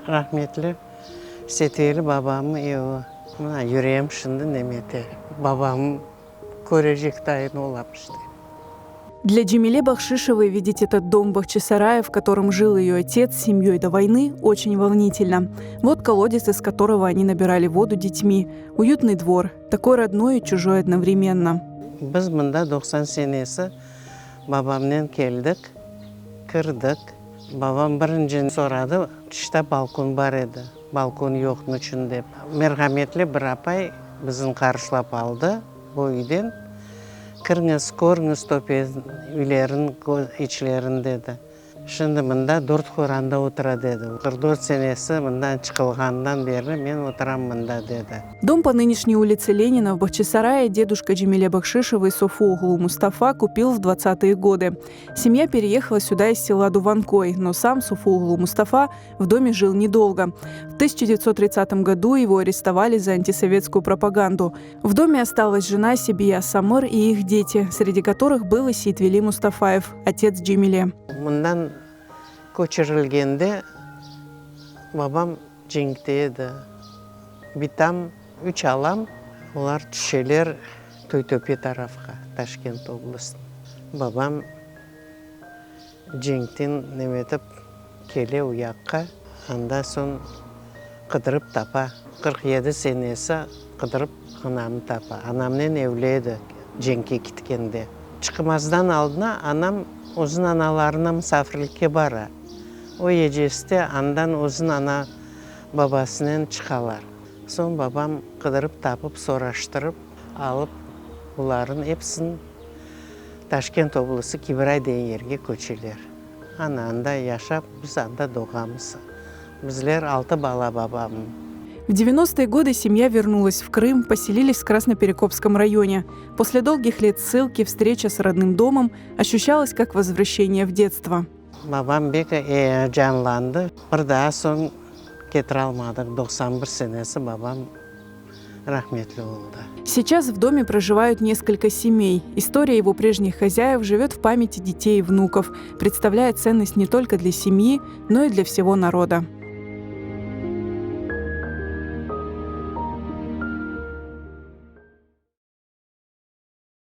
Rahmetli Setveli babamnıñ evi. Mına yüreğim şimdi neme ete, babamnı körecek dayın olam işte. Для Джемиле Бахшишевой видеть этот дом в Бахчисарае, в котором жил ее отец с семьей до войны, очень волнительно. Вот колодец, из которого они набирали воду детьми. Уютный двор, такой родной и чужой одновременно. Biz mında 90 senesi babamnen keldik, kirdik. Babam birinci soradı, tışta balkon bar edi, balkon yoq niçün dep. Merhametli bir apay bizni qarşılap aldı bu üyden. Kiriñiz, körüñiz töpe üylerin içlerin dedi. Şimdi mında dört qoranda otura, dedi. 44 senesi mından çıqılğandan berli men oturam mında, dedi. Дом по нынешней улице Ленина в Бахчисарае дедушка Джемиле Бахшишевой Софу-оглу Мустафа купил в 20-е годы. Семья переехала сюда из села Дуванкой, но сам Софу-оглу Мустафа в доме жил недолго. В 1930 году его арестовали за антисоветскую пропаганду. В доме осталась жена Себия Самыр и их дети, среди которых был и Сейтвели Мустафаев, отец Джемиле. Mından köçürilgende babam cenkte edi. Bitam, üç alam, olar tüşeler Toytöpe tarafqa, Taşkent oblastına. Babam cenkten nemetip kele o yaqqa, anda soñ qıdırıp tapa. 47 senesi qıdırıp anamnı tapa. Anamnen evli edi cenkke kitkende. Çıqmazdan aldına anam özüniñ analarına musafirlikke bara. O eceste andan özüniñ ana babasınen çıqalar. Soñ babam qıdırıp tapıp, soraştırıp alıp bularnıñ episini Taşkent oblası Kibray degen yerge köçeler. Ana anda yaşap, biz anda doğamız. Bizler altı bala babamnıñ. В 90-е годы семья вернулась в Крым, поселились в Красноперекопском районе. После долгих лет ссылки встреча с родным домом ощущалась как возвращение в детство. Babam pek eyecanlandı. Bir daa soñ ketiralmadıq. 91 senesi babam rahmetli oldı. Сейчас в доме проживают несколько семей. История его прежних хозяев живет в памяти детей и внуков, представляя ценность не только для семьи, но и для всего народа.